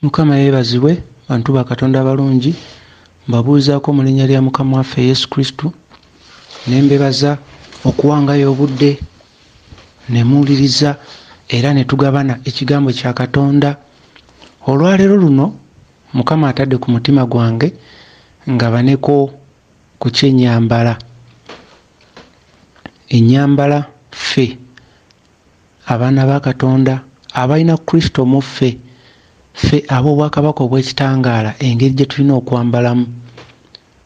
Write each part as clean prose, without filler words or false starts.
Mukama yeebazibwe, bantu ba Katonda abalungi, mbabuuzaako mu linnya lya Mukama waffe Yesu Kristo, ne mbebaza okuwangayo obudde ne muwuliriza era ne tugabana ekigambo kya Katonda. Olwaleero luno Mukama atadde ku mutima gwange ngabaneko ku ky'ennyambala. Ennyambala ffe abaana ba Katonda abalina Kristo mu ffe, ffe ab'obwakabaka obw'ekitangaala, engeri gye tulina okwambalamu,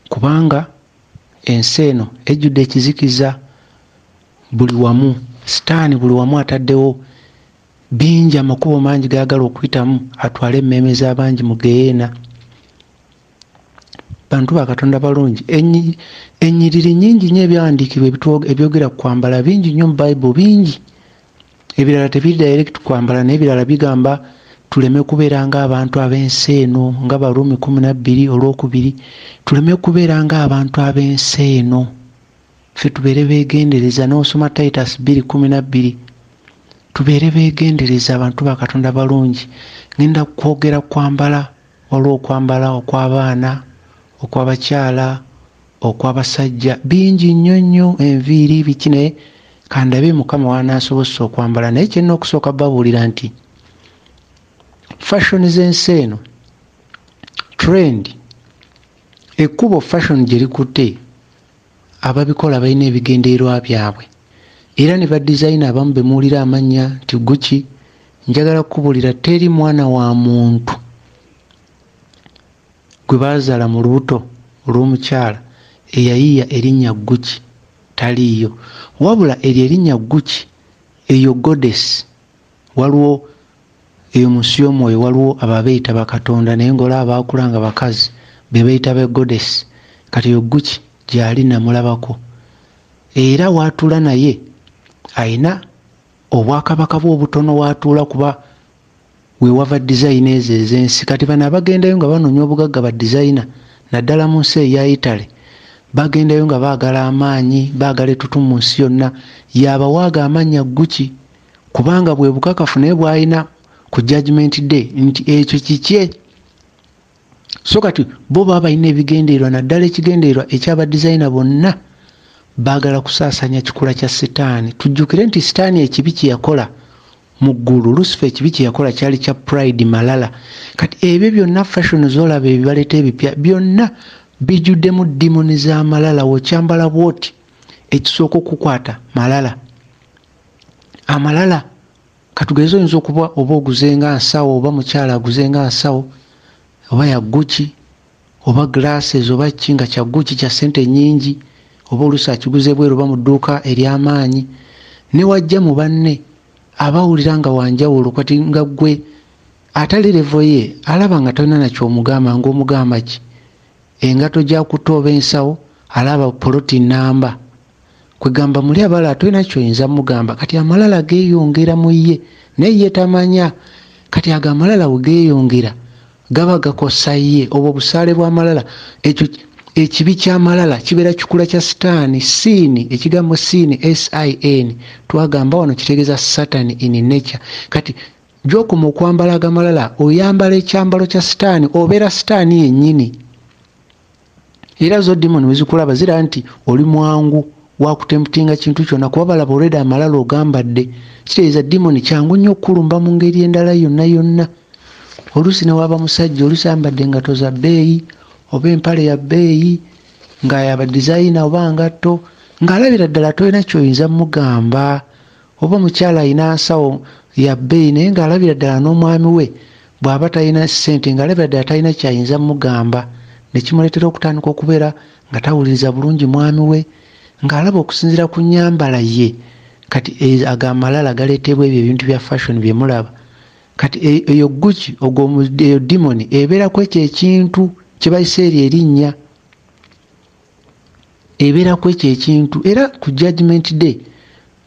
kubanga ensi eno ejjudde ekizikiza buli wamu. Sitaani buli wamu ataddewo bingi, amakubo mangi g'ayagala okuyitamu atwale emmeeme z'abangi mu geyeena. Bantu ba Katonda balungi, ennyiriri nnyingi nnyo ebyawandiikibwa ebyogera ku kwambala bingi nnyo mu Bayibuli, bingi. Ebirala tebiri direct kwambala, naye ebirala bigamba tuleme kubeera ng'abantu ab'ensi eno, nga Baruumi 12 olwokubiri, tuleme kubeera ng'abantu ab'ensi eno, ffe tubeere beegendereza. N'osoma Titus 2:12, tubeere beegendereza abantu ba Katonda balungi. Ngenda kwogera kwambala, waliwo okwambala okw'abaana, okw'abakyala, okw'abasajja, bingi nnyo nnyo, enviiri biki, naye kandabe Mukama w'anaasobozesa okwambala. Naye kye nnina okusooka babuulira nti fashion z'ensi eno, trend, ekkubo fashion gye likutte, ababikola balina ebigendererwa byabwe, era ne badizayina abamu be muwulira amannya nti Gucci. Njagala kukubuulira, teri mwana wa muntu gwe baazaala mu lubuto olw'omukyala eyayiiya erinnya Gucci, taliiyo. Wabula eryo erinnya Gucci, eyo goddess, waliwo eyo mu nsi y'omwoyo, waliwo ababeeyita bakatonda, naye ng'olaba baakula nga bakazi, be bayita be goddess. Kati eyo Gucci gy'ali namulabako, era waatuula naye ayina obwakabaka bwe obutono waatuula, kuba we wava dizayina ezo ez'ensi. Kati bano abagendayo nga banoonya obugagga, ba dizayina, naddala mu nsi eya Italy, bagendayo nga baagala amaanyi, baagala ettutumu mu nsi yonna. Yabawaaga amannya Gucci, kubanga bwe bukakafu naye bw'alina ku judgment day nti ekyo kikye. So kati bo baba balina ebigendererwa, naddala ekigendererwa eky'abadizayina bonna, baagala kusaasaanya kikula kya Sitaani. Tujjukire nti Sitaani ekibi kye yakola mu ggulu, Lucifer ekibi kye yakola kyali kya pride, malala. Kati ebyo byonna fashion z'olaba ebibaleeta ebipya byonna bijjuddemu demoni z'amalala. W'okyambala bw'oti, ekisooka okukwata malala, amalala. Katugeze oyinza okuba oba oguze nga nsawo, oba mukyala aguze nga nsawo, oba ya Gucci, oba glasses, oba ki nga kya Gucci kya ssente nnyingi, oba oluusi akiguze bweru oba mu dduuka ery'amaanyi, ne wajja mu banne abawulira nga wanjawulo. Kati nga ggwe atali level ye, alaba nga tolina nakyomugamba, ng'omugamba ki? Engato gy'akutte oba ensawo, alaba poloti nnamba, kwegamba muli abalala tolina ky'oyinza mugamba. Kati amalala geeyongera mu ye, naye ye tamanya. Kati ago amalala we geeyongera gaba gakosa ye, obwo obusaale bw'amalala. Ekyo ekibi ky'amalala kibeera kikula kya Sitaani. Sin, ekigambo sin, sin, twagamba wano kitegeeza Satan in nature. Kati gy'okoma okwambala agamalala, oyambala ekyambalo kya Sitaani, obeera Sitaani yennyini. Era zo demoni bwe zikulaba ziraba nti oli mwangu wakutemputinga kintu kyonna, kuba balaba olwedde amalala ogambadde. Kitegeeza demoni kyangu nnyo okukulumba mu ngeri endala yonna yonna. Oluusi ne waba musajja, oluusi ayambadde engatto za bbeeyi oba empale ya bbeeyi nga yaba dizayina oba ngatto, ng'alabira ddala tolina ky'oyinza mugamba. Oba mukyala ayina nsawo ya bbeeyi, naye ng'alabira ddala n'omwami we bw'aba talina ssente, ng'alabira ddala talina ky'ayinza mugamba, ne kimuleetera okutandika okubeera nga tawuliriza bulungi mwami we, ng'alaba okusinziira ku nnyambala ye. Kati ago amalala galeetebwa ebyo ebintu bya fashion bye mulaba. Kati eyo Gucci, ogwo eyo demoni ebeerako ekyo ekintu kye bayise eryo erinnya, ebeerako ekyo ekintu. Era ku judgment day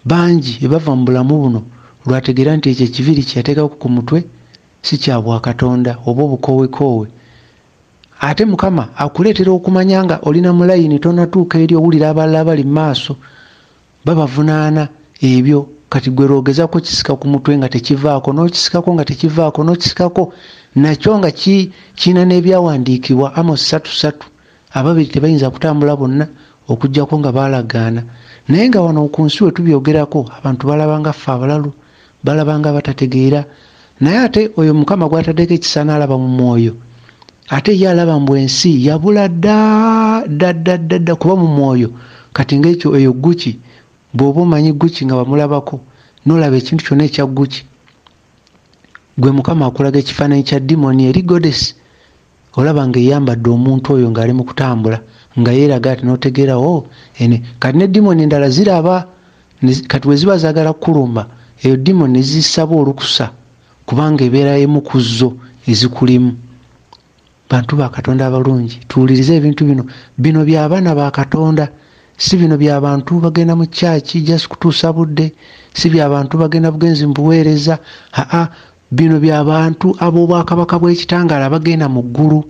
bangi ebava mu bulamu buno lwategeera nti ekyo ekiviiri kye yateekako ku mutwe si kya bwakatonda oba obukoowekoowe. Ate Mukama akuleetera okumanya nga olina mu layini, tonatuuka eri, owulira abalala abali mu maaso babavunaana ebyo. Kati gwe lwogezako kisika ku mutwe nga tekivaako, n'okisikako nga tekivaako, n'okisikako nakyo nga kirina n'ebyawandiikibwa. Amos 3:3, ababiri tebayinza kutambula bonna okuggyako nga baalagaana. Naye nga wano ku nsi we tubyogerako abantu balaba nga ffe abalalu, balaba nga batategeera. Naye ate oyo Mukama gw'ataddeko ekisa n'alaba mu mwoyo, ate ye alaba mbu ensi yabula dda dda dda dda dda kuba mu mwoyo. Kati ng'ekyo eyo Gucci, bw'oba omanyi Gucci nga bamulabako, n'olaba ekintu kyonna ekya Gucci, gwe Mukama akulaga ekifaananyi kya demoni eri goddess, olaba ng'eyambadde omuntu oyo ng'ali mu kutambula nga yeeraga ati n'otegeera o ene. Kati ne demoni endala ziraba, kati bwe ziba zaagala kukulumba, eyo demoni ne zisaba olukusa kubanga ebeera emu ku zo ezikulimu. Bantu ba Katonda abalungi, tuwulirize ebintu bino. Bino bya baana ba Katonda, si bino bya bantu bagenda mu church just kutuusa budde, si bya bantu bagenda bugenzi mu buweereza. Aa, bino bya bantu ab'obwakabaka bw'ekitangaala bagenda mu ggulu.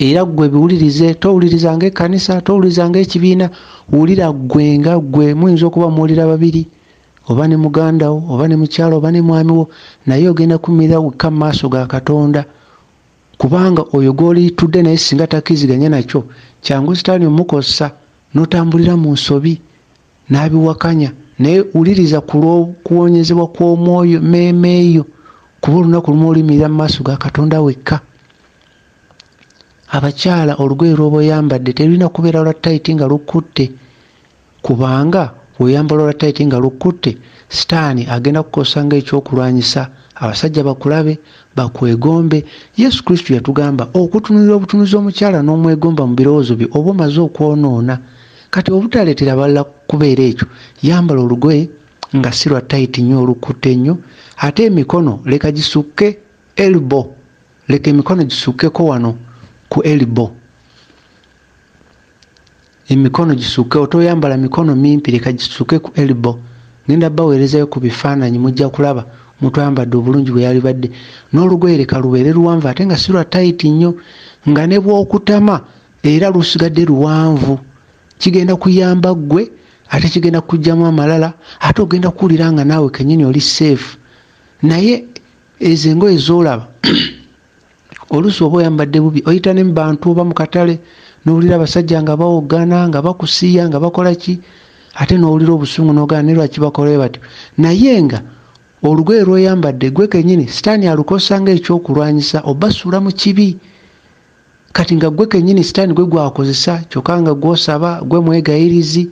Era ggwe biwulirize, towulirizanga ekkanisa, towulirizanga ekibiina, wulira ggwe nga ggwe. Muyinza okuba muwulira babiri, oba ne muganda wo, oba ne mukyala, oba ne mwami wo, naye ogenda kuyimirira wekka mu maaso ga Katonda, kubanga oyo gw'olitudde naye singa takkiriziganya nakyo, kyangu sitaani omukozesa n'otambulira mu nsobi n'abiwakanya. Naye wuliriza ku lw'okuwonyezebwa kw'omwoyo mmeeme yo, kuba olunaku lumu oliyimirira mu maaso ga Katonda wekka. Abakyala, olugoye lw'oba oyambadde terulina kubeera lwa tight nga lukutte, kubanga bw'oyambala olwa tight nga lukutte, sitaani agenda kukozesa ng'ekyokulwanyisa, abasajja bakulabe, bakwegombe. Yesu Kristo yatugamba okutunuulira obutunuzi omukyala n'omwegomba mu birowoozo bye oba omaze okwonoona. Kati obutaleetera balala kubeera ekyo, yambala olugoye nga si lwa tight nnyo olukutte nnyo, ate emikono leka gisukke elbow, leka emikono gisukkeko wano ku elbow, emikono gisukke, otoyambala mikono mimpi, leka gisukke ku elbow. Ngenda baweerezayo ku bifaananyi, mujja kulaba omuntu ayambadde obulungi bwe yalibadde. N'olugoye leka lubeere luwanvu ate nga si lwa tight nnyo, nga ne bw'okutama era lusigadde luwanvu. Kigenda kuyamba ggwe, ate kigenda kuggyamu amalala, ate ogenda kuwulira nga naawe kennyini oli safe. Naye ezo engoye z'olaba oluusi oba oyambadde bubi, oyita ne mu bantu oba mu katale n'owulira abasajja nga bawoggana, nga bakusiiya, nga bakola ki, ate n'owulira obusungu n'ogamba naye lwaki bakola batyo. Naye nga olugoye lw'oyambadde gwe kennyini sitaani alukozesa ng'ekyokulwanyisa obasuula mu kibi. Kati nga gwe kennyini sitaani gwe gwakozesa, kyokka nga gw'osaba, gwe mwegayirizi.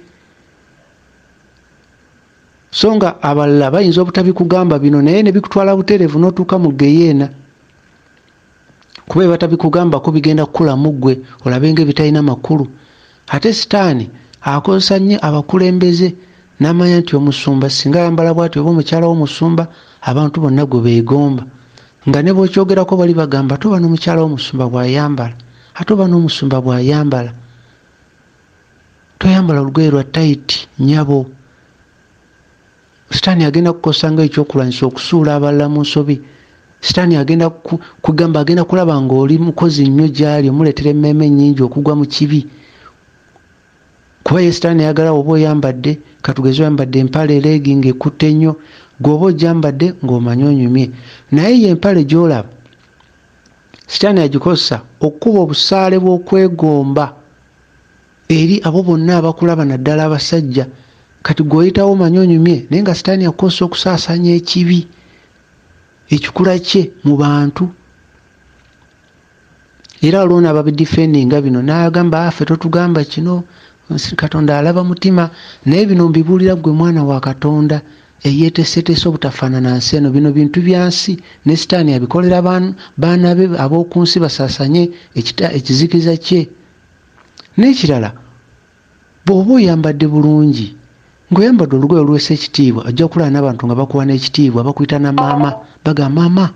So nga abalala bayinza obutabikugamba bino, naye ne bikutwala butereevu n'otuuka mu ggeyeena. Kuba bye batabikugambako bigenda kukula mu ggwe, olabe ng'ebitalina makulu. Ate sitaani akozesa nnyo abakulembeze n'amanya nti omusumba singa ayambala bw'ati oba omukyala w'omusumba, abantu bonna gwe beegomba. Nga ne bw'okyogerako bali bagamba ate oba n'omukyala w'omusumba bw'ayambala, ate oba n'omusumba bw'ayambala. Toyambala olugoye lwa tight nnyabo. Sitaani agenda kukozesa ng'ekyokulwanyisa okusuula abalala mu nsobi. Sitaani agenda kugamba, agenda kulaba ng'oli mukozi nnyo gy'ali, omuleetera emmeeme nnyingi okugwa mu kibi. Kuba ye sitaani ayagala oba oyambadde, katugeze oyambadde empale legging ng'ekutte nnyo, gw'oba ogyambadde ng'omanyi onyumye. Naye ye empale gy'olaba sitaani agikozesa okkuba obusaale bw'okwegomba eri abo bonna abakulaba, naddala abasajja. Kati gw'oyitawo omanyi onyumye, naye nga sitaani akukozesa okusaasaanya ekibi ekikula kye mu bantu. Era waliwo n'ababidifendinga bino n'agamba ffe totugamba kino, Katonda alaba mutima. Naye bino mbibuulira ggwe mwana wa Katonda eyeeteeseteese obutafaanana nsi eno. Bino bintu bya nsi ne sitaani abikolera baana be ab'oku nsi basaasanye ekizikiza kye. N'ekirala, bw'oba oyambadde bulungi, ng'oyambadde olugoye oluweesa ekitiibwa, ojja kulaba n'abantu nga bakuwa n'ekitiibwa, bakuyita na maama, bagamba maama.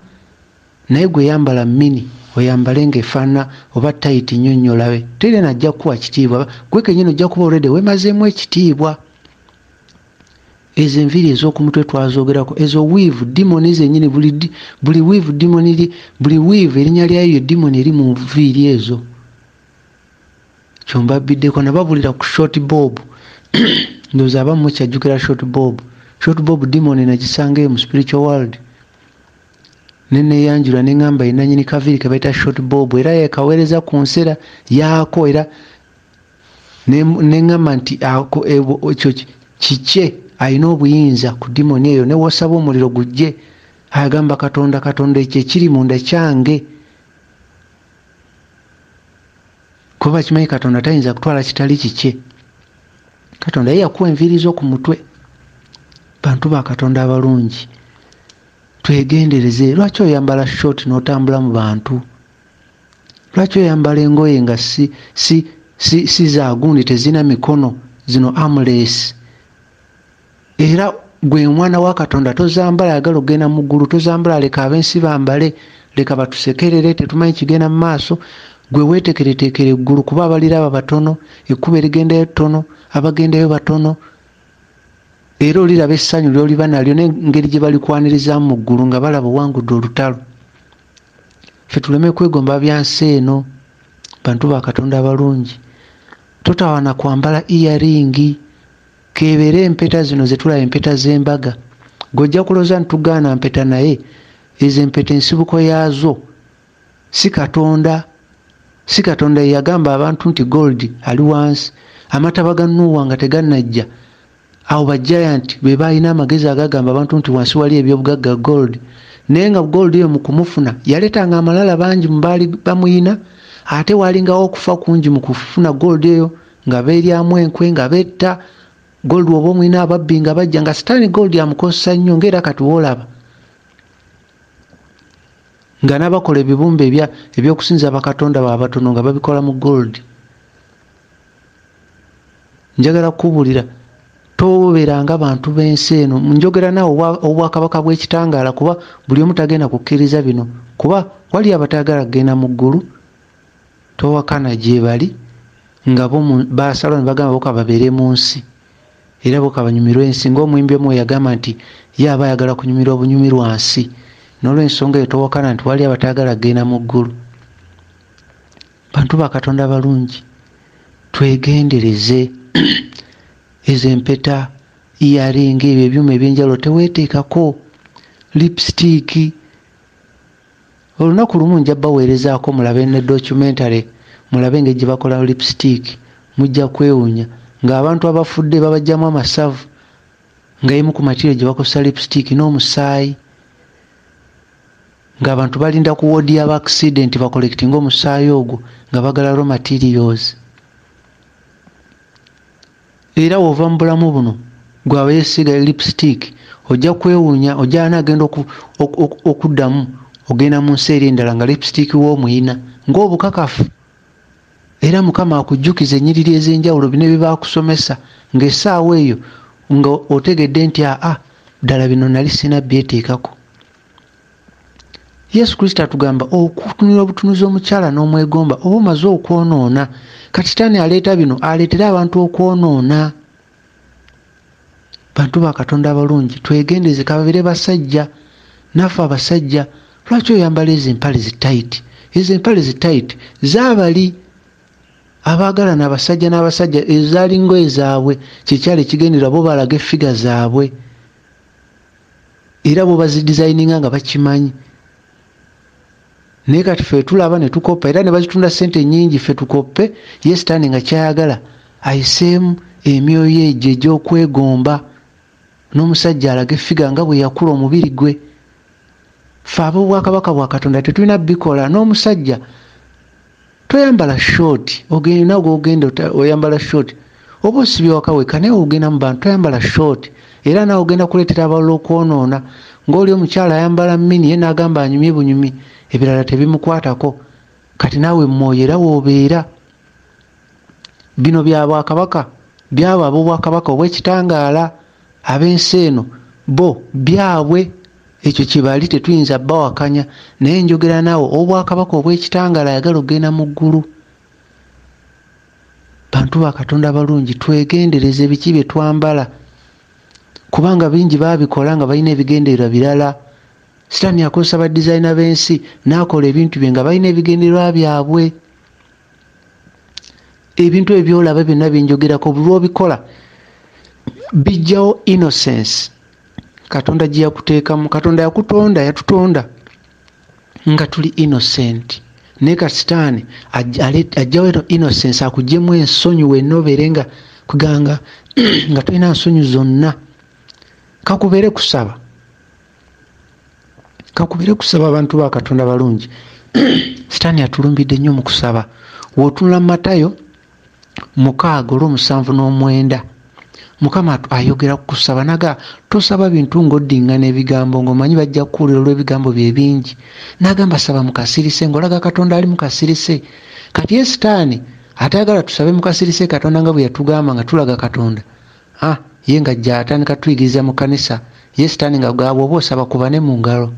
Naye gwe yambala mini, oyambale ng'efaanana oba tight nnyo nnyo olabe, teri najja kukuwa kitiibwa, gwe kennyini ojja kuba already weemazeemu ekitiibwa. Ezo enviiri ez'oku mutwe twazoogerako, ezo weave demoni zennyini, buli weave demoni, buli weave erinnya lyayo ye demoni eri mu nviiri ezo. Kyombabiddeko nababuulira ku short bob. Ndowooza abamu mukyajjukira Short Bob. Short Bob demon nagisanga eyo mu spiritual world, neneyanjula neŋŋamba yenanyini kaviiri ke bayita Short Bob, era yakaweereza ku nsera yaako, era neŋŋamba nti ekyo kikye, alina obuyinza ku demon eyo, ne wosaba omuliro gujje agamba Katonda, Katonda ekyo ekiri munda kyange. Kuba kimanyi Katonda tayinza kutwala kitali kikye. Katonda ye yakuwa enviiri zo ku mutwe. Bantu ba Katonda abalungi, twegendereze. Lwaki oyambala short n'otambula mu bantu? Lwaki oyambala engoye nga si za gundi, tezirina mikono, zino armless? Era gwe omwana wa Katonda tozambala, ayagala okugenda mu ggulu tozambala, leka ab'ensi bambale, leka batusekerere, tetumanyi kigenda mu maaso. Gwe weeteekereteekere eggulu, kuba abaliraba batono, ekkubo erigendayo ttono, abagendayo batono. Era oliraba essanyu ly'oliba nalyo n'engeri gye balikwaniririzaamu mu ggulu nga balaba owangudde olutalo. Ffe tuleme kwegomba bya nsi eno. Bantu ba Katonda abalungi, totawaana kwambala earring, kebeere empeta zino ze tulaba, empeta z'embaga. Gwe ojja kulowooza nti tugaana mpeta, naye ezo empeta ensibuko yaazo si Katonda. Si Katonda ye yagamba abantu nti gold ali wansi. Amataba ga Nuuwa nga tegannajja, awo ba giant be baalina amagezi agagamba abantu nti wansi wali ebyobugagga gold. Naye nga gold eyo mu kumufuna yaleetanga amalala bangi mu baali bamuyina, ate waalingawo okufa kungi mu kufuna gold eyo, nga beeryamu enkwe, nga betta gold. Oba omulina ababbi nga bajja, nga sitaani gold amukozesa nnyo, ng'era kati woolaba nga n'abakola ebibumbe ebyokusinza bakatonda baabatono nga babikola mu gold. Njagala kukubuulira, tobeeranga bantu b'ensi eno. Njogera naawe obwakabaka bw'ekitangaala, kuba buli omu tagenda kukkiriza bino, kuba wali abatayagala kugenda mu ggulu, towakana gye bali nga bo basalawo ne bagamba boka babeere mu nsi, era boka banyumirwe ensi, ng'omuyimbi omu yagamba nti ye aba ayagala kunyumirwa bunyumirwa nsi. N'olwensonga eyo towakana nti wali abatayagala kugenda mu ggulu. Bantu ba Katonda balungi, twegendereze ezo empeta, earring, ebyo ebyuma ebyenjawulo teweeteekako, lipstick. Olunaku lumu nja baweerezaako mulabe ne documentary, mulabe engeri gye bakola lipstick, mujja kwewuunya ng'abantu abafudde babajjamu amasavu nga emu ku material gye bakozesa lipstick, n'omusaayi, ng'abantu balinda ku ward y'aba accident bacollectinga omusaayi ogwo nga bagala raw materials. Era w'ova mu bulamu buno gwe abeesiga lipstick ojja kwewuunya, ojja anaagenda okuddamu ogenda mu nsi eri endala nga lipstick w'omuyina ng'obukakafu. Era Mukama akujjukiza ennyiriri ez'enjawulo bino bye baakusomesa ng'essaawa eyo nga otegedde nti aa ddala bino nali sina byeteekako. Yesu Kristo atugamba okutunula obutunuzi omukyala n'omwegomba oba omaze okwonoona. Kati Sitaani aleeta bino aleetere abantu okwonoona. Bantu ba Katonda abalungi, twegendereze, kababire basajja naffe abasajja. Lwaki oyambala ezo empale zi tight? Ezo empale zi tight zaabali abaagalana abasajja n'abasajja, ezo zaali ngoye zaabwe, kyekyali ekigendererwa, bo balaga effiga zaabwe, era bo bazidesigninga nga bakimanyi. Naye kati ffe tulaba ne tukoppa, era ne bazitunda ssente nnyingi, ffe tukoppe. Ye Sitaani nga kyayagala ayiseemu emyoyo egyo egy'okwegomba, n'omusajja alaga effiga nga bwe yakula omubiri gwe. Ffe ab'obwakabaka bwa Katonda tetulina bikola. N'omusajja toyambala short, ogenda ogenda oyambala short, oba osibye waka wekka, naye ogenda mu bantu toyambala short, era naawe ogenda kuleetera abalala okwonoona. Ng'oli omukyala ayambala mini, ye n'agamba anyumye bunyumi, ebirala tebimukwatako. Kati naawe mwoyo era w'obeera. Bino bya bwakabaka, byabo ab'obwakabaka obw'ekitangaala. Ab'ensi eno bo byabwe, ekyo kye bali, tetuyinza bawakanya. Naye njogera naawe obwakabaka obw'ekitangaala ayagala okugenda mu ggulu. Bantu ba Katonda balungi, twegendereze biki bye twambala, kubanga bingi baabikola nga balina ebigendererwa birala. Sitaani akozesa ba designer b'ensi n'akola ebintu bye nga balina ebigendererwa byabwe. Ebintu ebyo by'olaba byonna bye njogerako, buli lw'obikola Bijjawo innocence Katonda gye yakuteekamu. Katonda yakutonda, yatutonda nga tuli innocent, naye ka sitaani ajjawo eno innocence, akuggyemu ensonyi wenna, obeere nga kuganga nga tolina nsonyi zonna. Kakubeere kusaba, kakubeere kusaba. Abantu ba Katonda balungi, sitaani atulumbidde nnyo mu kusaba. W'otunula mu Matayo 6:79, Mukama ayogera ku kusaba, naga tosaba bintu ng'oddiŋŋana ebigambo ng'omanyi bajja kukuwulira olw'ebigambo bye bingi. N'agamba saba mu kasirise, ng'olaga Katonda ali mu kasirise. Kati ye sitaani atayagala tusabe mu kasirise Katonda nga bwe yatugamba nga tulaga Katonda, ye ng'ajja atandika tuyigiriza mu kkanisa. Ye sitaani nga gaba oba osaba kuba ne mu ngalo,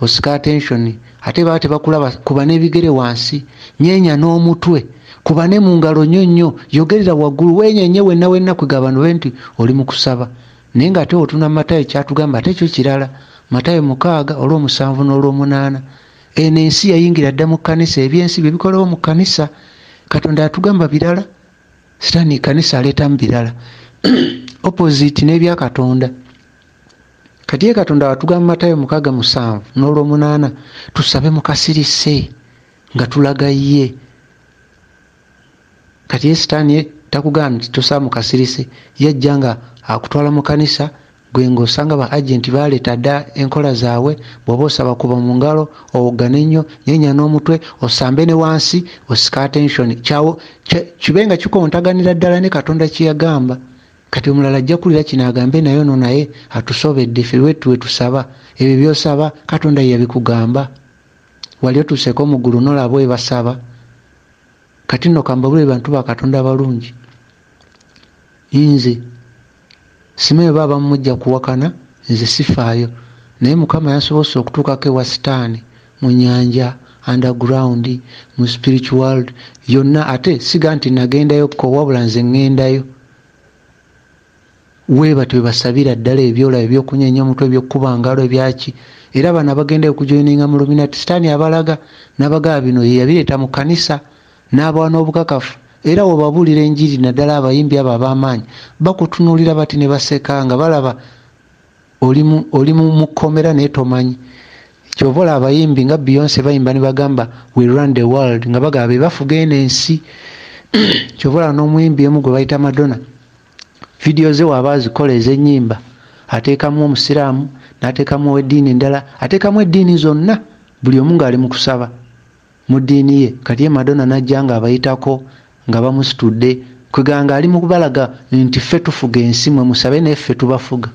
osika attention, ate baba tebakulaba, kuba n'ebigere wansi, nyeenya n'omutwe, kuba ne mu ngalo nnyo nnyo, yogerera waggulu, weenyenye wenna wenna, kwegamba bano be nti oli mu kusaba. Naye ng'ate otuna Matayo kyatugamba ate kyo kirala. Matayo 6:78. Eno ensi yayingira dda mu kkanisa, ebyensi bye bikolewo mu kkanisa. Katonda yatugamba birala, sitaani kkanisa aleetamu birala, opposite n'ebya Katonda. Kati ye Katonda watugamba Matayo 6:78 tusabe mu kasirise nga tulaga ye. Kati ye sitaani takugamba nti tosaba mu kasirise, yajja nga akutwala mu kkanisa, gwe ng'osanga ba agenti baleeta dda enkola zaabwe. Bw'oba osaba kuba mu ngalo, owoggane nnyo, nyeenya n'omutwe, osambe ne wansi, osika attention, kyawo kibe nga kikontaganira ddala ne Katonda kye yagamba. Kati omulala ajja kuwulira kino agambe naye ono naye atusobedde, ffe wetu we tusaba. Ebyo by'osaba Katonda ye yabikugamba. Wali otuuseeko mu ggulu n'olaba bwe basaba? Kati nno kambabulire bantu ba Katonda abalungi, nze simanyi oba abamu mujja kuwakana, nze sifaayo, naye Mukama yansobozesa okutuukako ewa sitaani mu nnyanja, underground, mu spiritual world yonna. Ate siga nti nagendayokko, wabula nze ŋŋendayo. Weebatyo bwe basabira ddala ebyola, ebyokunyeenya omutwe, ebyokukuba ngalo, ebyaki. Era bano abagendayo okujoininga mu Illuminati, sitaani abalaga n'abagaba bino ye yabireeta mu kkanisa n'abawa n'obukakafu. Era bw'obabuulira enjiri, naddala abayimbi abo ab'amaanyi, bakutunuulira bati ne baseka nga balaba oli mu kkomera naye tomanyi. Kyova olaba abayimbi nga Beyonce bayimba ne bagamba we run the world, nga bagamba be bafuga eno ensi. Kyova olaba n'omuyimbi omu gwe bayita Madonna, vidiyo ze waaba azikola ez'ennyimba ateekamu omusiraamu, n'ateekamu ow'eddiini endala, ateekamu eddiini zonna, buli omu ng'ali mu kusaba mu ddiini ye. Kati ye Madonna n'ajja ng'abayitako nga bamusitudde, kwegamba ng'ali mu kubalaga nti ffe tufuga ensi, mwe musabe naye ffe tubafuga.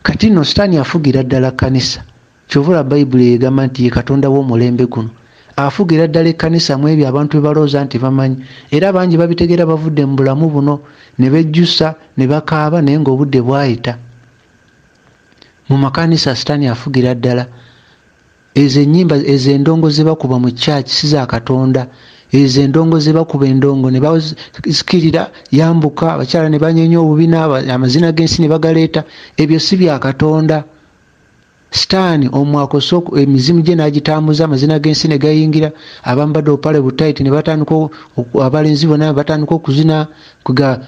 Kati nno sitaani afugira ddala kkanisa. Kyova olaba Bayibuli egamba nti ye Katonda w'omulembe guno, afugira ddala ekkanisa mu ebyo abantu bye balowooza nti bamanyi. Era bangi babitegeera bavudde mu bulamu buno ne bejjusa ne bakaaba, naye ng'obudde bwayita. Mu makanisa sitaani afugira ddala. Ezo ennyimba, ezo endongo ze bakuba mu church si za Katonda. Ezo endongo ze bakuba, endongo ne basikirira yambuka, abakyala ne banyeenya obubina, amazina g'ensi ne bagaleeta, ebyo si bya Katonda. Sitaani omwakosa emizimu gye n'agitambuza, amazina g'ensi ne gayingira, abambadde obupale butaiti ne batandika, abalenzi bonna batandika okuzina kuga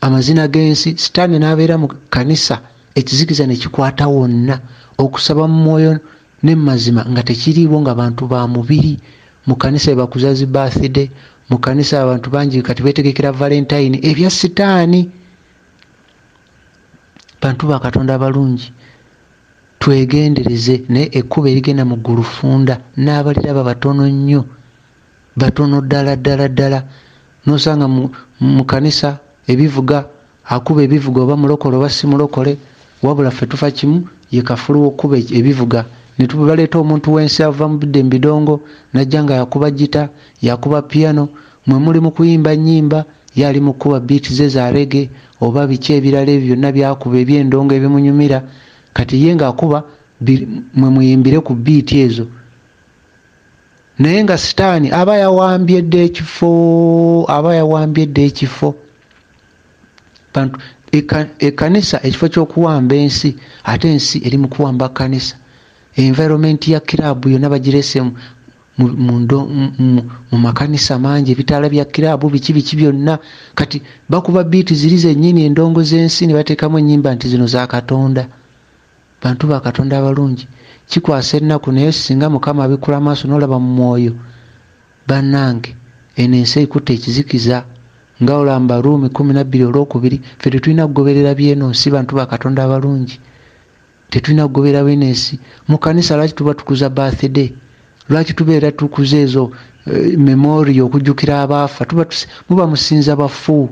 amazina g'ensi. Sitaani n'abeera mu kkanisa, ekizikiza ne kikwata wonna. Okusaba mu mwoyo ne mazima nga tekiriiwo, nga bantu ba mubiri. Mu kkanisa ebakuza zi birthday, mu kkanisa abantu bangi kati beetegekera Valentine, ebya sitaani. Bantu ba Katonda abalungi, twegendereze, naye ekkubo erigenda mu ggulu ffunda, n'abaliraba batono nnyo, batono ddala ddala ddala. N'osanga mu kkanisa ebivuga, akuba ebivuga oba mulokole oba si mulokole, wabula ffe tufa kimu, ye kafulu w'okkuba ebivuga. Ne tubaleeta omuntu w'ensi ava mu bidde mu bidongo, n'ajja nga yakuba gita, yakuba piano, mwe muli mu kuyimba nnyimba, ye ali mu kkuba beat ze za reggae oba biki ebirala ebyo byonna by'akuba eby'endongo ebimunyumira. Kati ye ng'akuba, mwe muyimbire ku beat ezo. Naye nga sitaani aba yawambye dda ekifo, aba yawambye dda ekifo. Bantu, ekkanisa ekifo ky'okuwamba ensi, ate ensi eri mu kuwamba kkanisa. Environment ya club yonna bagirese mu makanisa mangi, ebitaala bya kiraabu, biki biki byonna. Kati bakuba biiti ziri zennyini, endongo z'ensi, ne bateekamu ennyimba nti zino za Katonda. Bantu ba Katonda abalungi, kikwasa ennaku, naye singa Mukama abikkula amaaso n'olaba mu mwoyo, bannange, eno ensi ekutte ekizikiza. Nga olamba Ruumi 12 olwokubiri, ffe tetulina kugoberera byeno nsi. Bantu ba Katonda abalungi, tetulina kugoberera byeno ensi. Mu kanisa lwaki tuba tukuza birthday? Lwaki tubeera tukuza ezo memorial, okujjukira abaafa? Tuba muba musinza bafu.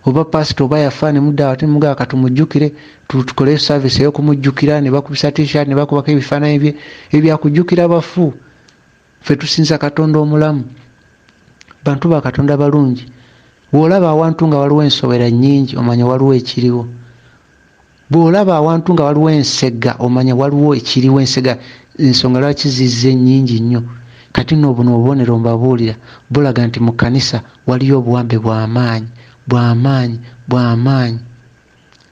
Oba pasita oba yafa, ne mudda ate mugamba, "Katumujjukire, tukole service ey'okumujjukira," ne bakubisa T-shirt, ne bakubako ebifaananyi bye, ebyakujjukira bafu. Ffe tusinza Katonda omulamu. Bantu ba Katonda balungi, bw'olaba awantu nga waliwo ensowera nnyingi, omanya waliwo ekiriwo. Bw'olaba awantu nga waliwo ensega, omanya waliwo ekiriwo. Ensega, ensonga lwaki zizze nnyingi nnyo. Kati nno buno obubonero mbabuulira bulaga nti mu kkanisa waliyo obuwambe bw'amaanyi, bw'amaanyi, bw'amaanyi.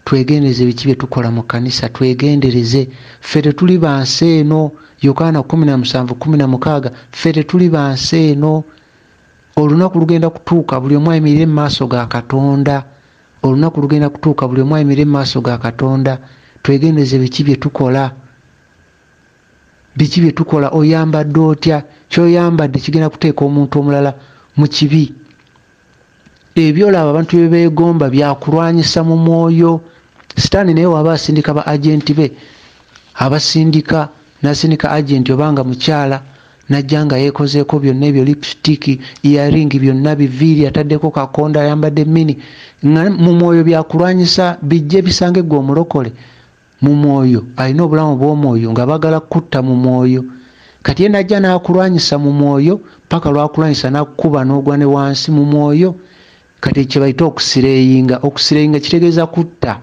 Twegendereze biki bye tukola mu kkanisa, twegendereze. Ffe tetuli bansi eno. Yokaana 17:16, ffe tetuli bansi eno. Olunaku lugenda kutuuka, buli omu ayimirire mu maaso ga Katonda. Olunaku lugenda kutuuka, buli omu ayimirire mu maaso ga Katonda. Twegendereze biki bye tukola, biki bye tukola. Oyambadde otya? Kyoyambadde kigenda kuteeka omuntu omulala mu kibi. Ebyolaba abantu bye beegomba byakulwanyisa mu mwoyo. Sitaani naye waba asindika ba agenti be, abasindika, nasindika agenti obanga mukyala, najja nga yeekozeeko byonna ebyo, lipstick, earring, byonna biviiri, ataddeko kakonda, ayambadde mini, nga mu mwoyo byakulwanyisa bijje bisange gwe omulokole mu mwoyo alina obulamu bw'omwoyo, nga bagala kutta mu mwoyo. Kati ye najja n'akulwanyisa mu mwoyo paka lwakulwanyisa n'akukuba n'ogwa ne wansi mu mwoyo. Kati kye bayita okuslayinga. Okuslayinga kitegeeza kutta.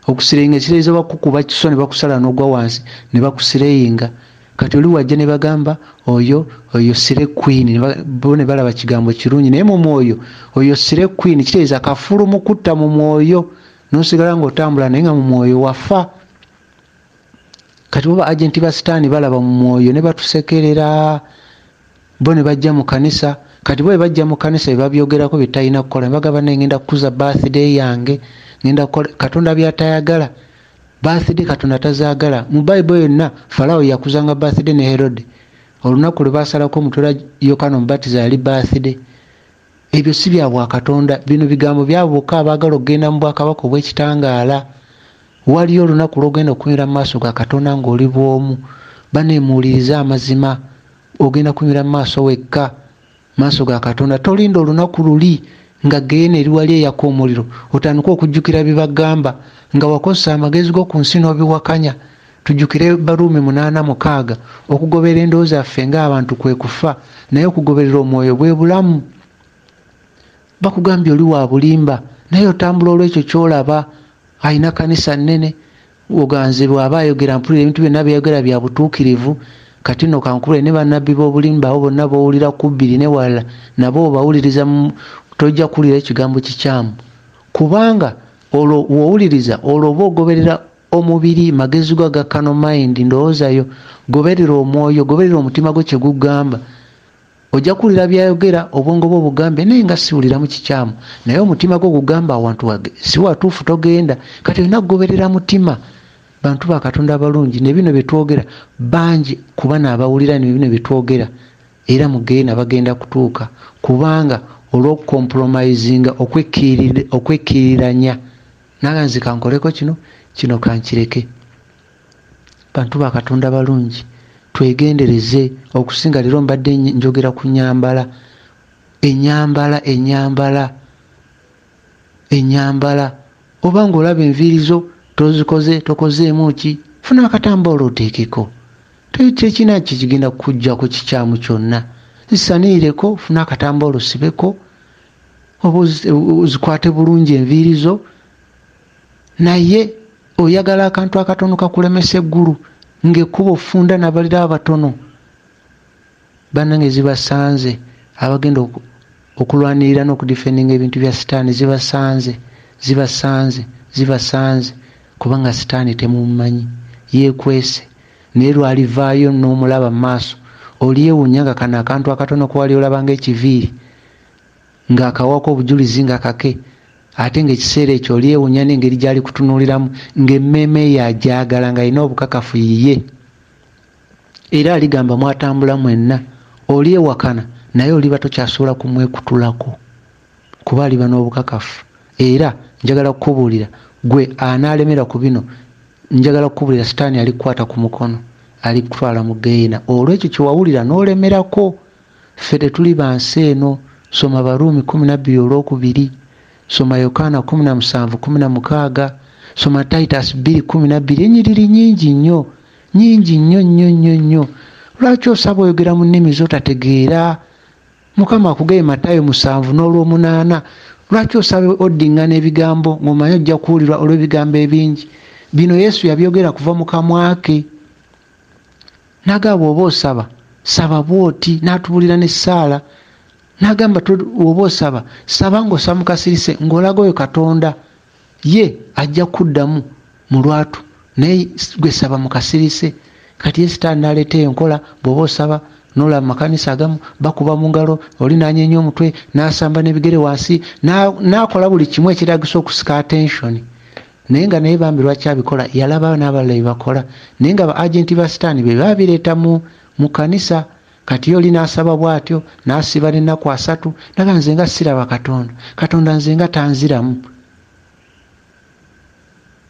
Okuslayinga kitegeeza bakukuba kiso ne bakusala n'ogwa wansi, ne bakuslayinga. Kati oli wajja ne bagamba, "Oyo slay queen." Bo ne balaba kigambo kirungi, naye mu mwoyo, oyo slay queen kitegeeza kafulu mu kutta mu mwoyo, n'osigala ng'otambula naye nga mu mwoyo wafa. Kati bo ba agenti ba Sitaani balaba mu mwoyo ne batusekerera. Bo ne bajja mu kanisa. Kati bo bwe bajja mu kanisa, bye babyogerako bye talina kukola, ne bagamba, "Ne ngenda kukuza birthday yange, ngenda kukola Katonda by'atayagala." Birthday Katonda tazaagala. Mu Bayibuli yonna, Falawo yakuzanga birthday ne Herode. Olunaku lwe basalako omutwe lwa Yokaana Omubatiza yali birthday. Ebyo si bya bwakatonda. Bino bigambo byabo bokka abaagala okugenda mu bwakabaka obw'ekitangaala. Waliyo olunaku lw'ogenda okunyira mu maaso ga Katonda ng'oli bw'omu. Baneemuwuliriza amazima, ogenda kunyira mu maaso wekka, maaso ga Katonda. Tolinda olunaku luli nga geena eri wali eyaka omuliro, otandike okujjukira bye bagamba nga wakozesa amagezi go ku nsi n'obiwakanya. Tujjukire Baruumi 8:6, okugoberera endowooza yaffe ng'abantu kwe kufa, naye okugoberera omwoyo bwe bulamu. Bakugambye oli wa bulimba, naye otambula olw'ekyo ky'olaba. Alina kanisa nnene, oganze bw'aba ayogera mpulira ebintu byonna byayogera bya butuukirivu. Kati nno kankubule, ne bannabbi b'obulimba abo bonna b'owulira ku bbiri ne walala, nabo obawuliriza, tojja kuwulira ekigambo kikyamu, kubanga olwo w'owuliriza, olwo oba ogoberera omubiri, magezi go aga carnal mind, ndowoozayo. Goberera omwoyo, goberera omutima gwo kye gugamba. Ojja kuwulira byayogera, obwongo bwo bugambe, "Naye nga siwuliramu kikyamu," naye omutima gwo gugamba, "Awantu si watuufu, togenda." Kati olina kugoberera mutima. Bantu ba Katonda abalungi, ne bino bye twogera, bangi kuba naabawulira ne bino bye twogera era mugeena bagenda kutuuka, kubanga olw'okucompromisinga, okwekkiriranya, naga, "Nze kankoleko kino, kino kankireke." Bantu ba Katonda balungi, twegendereze. Okusinga leero mbadde njogera ku nyambala, enyambala, enyambala, enyambala. Oba ng'olaba enviiri zo tozikoze, tokozeemu ki, funa akatambaala oteekeko. Tekina kikigenda kukuggyako kikyamu kyonna. Zisaniireko, funa akatambaala osibeko, oba ozikwate bulungi enviiri zo. Naye oyagala akantu akatono kakulemesa eggulu, ng'ekkubo ffunda n'abalira abatono. Bannange, zibasanze abagenda okulwanirira n'okudefendinga ebintu bya Sitaani. Zibasanze, zibasanze, zibasanze, kubanga Sitaani temumumanyi, yeekwese, naye lwalivaayo n'omulaba mu maaso. Olyewuunya nga kano akantu akatono kuwali olaba ng'ekiviiri ng'akawako obujulizi nga kake, ate ng'ekiseera ekyo olyewuunya n'engeri gy'ali kutunuuliramu ng'emmeeme ye agyagala ng'alina obukakafu yiye. Era aligamba mwatambula mwenna, olyewakana naye oliba tokyasobola kumwekutulako kuba aliba n'obukakafu. Era njagala kukubuulira gwe anaalemera ku bino, njagala kukubuulira sitaani alikukwata ku mukono, alikutwala mu ggeyeena olw'ekyo kye wawulira n'olemerako. Ffe tetuli ba nsi eno. Soma Baruumi 12 olwokubiri, soma Yokaana 17:16, soma Titus 2:12. Ennyiriri nnyingi nnyo, nnyingi nnyo nnyo nnyo nnyo. Lwaki osaba oyogera mu nnimi z'otategeera? Mukama akugeye Matayo 7 n'olwomunaana. Lwaki osaba oddiŋŋana ebigambo ng'omanyi ojja kuwulirwa olw'ebigambo ebingi? Bino Yesu yabyogera kuva mu kamwa ke. N'agamba bw'oba osaba, saba bw'oti, n'atubuulira n'essaala. N'agamba bw'oba osaba, saba ng'osaba mu kasirise, ng'olaga oyo Katonda, ye ajja kuddamu mu lwatu, naye gwe saba mu kasirise. Kati ye sitaani n'aleeta enkola, bw'oba osaba n'olaba mu makanisa agamu bakuba mu ngalo, oli n'anyeenya omutwe, n'asamba n'ebigere wansi, n'akola buli kimu ekiragisa okusika attention. Naye nga naye bambi lwaki abikola, yalaba n'abalala bye bakola, naye nga ba agenti ba sitaani be babireeta mu kanisa. Kati ye oli n'asaba bw'atyo, n'asiba n'ennaku 3, naga nze nga siraba Katonda, Katonda nze nga tanziramu.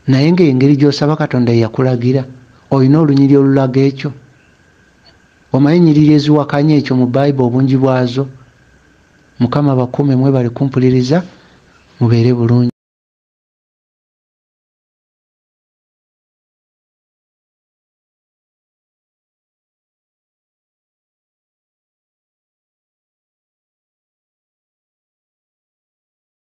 Naye ng'engeri gy'osaba Katonda ye yakulagira, olina olunyiriri olulaga ekyo. Omanyi ennyiriri eziwakanya ekyo mu Bayibuli obungi bwazo. Mukama bakuume, mwebale kumpuliriza, mubeere bulungi.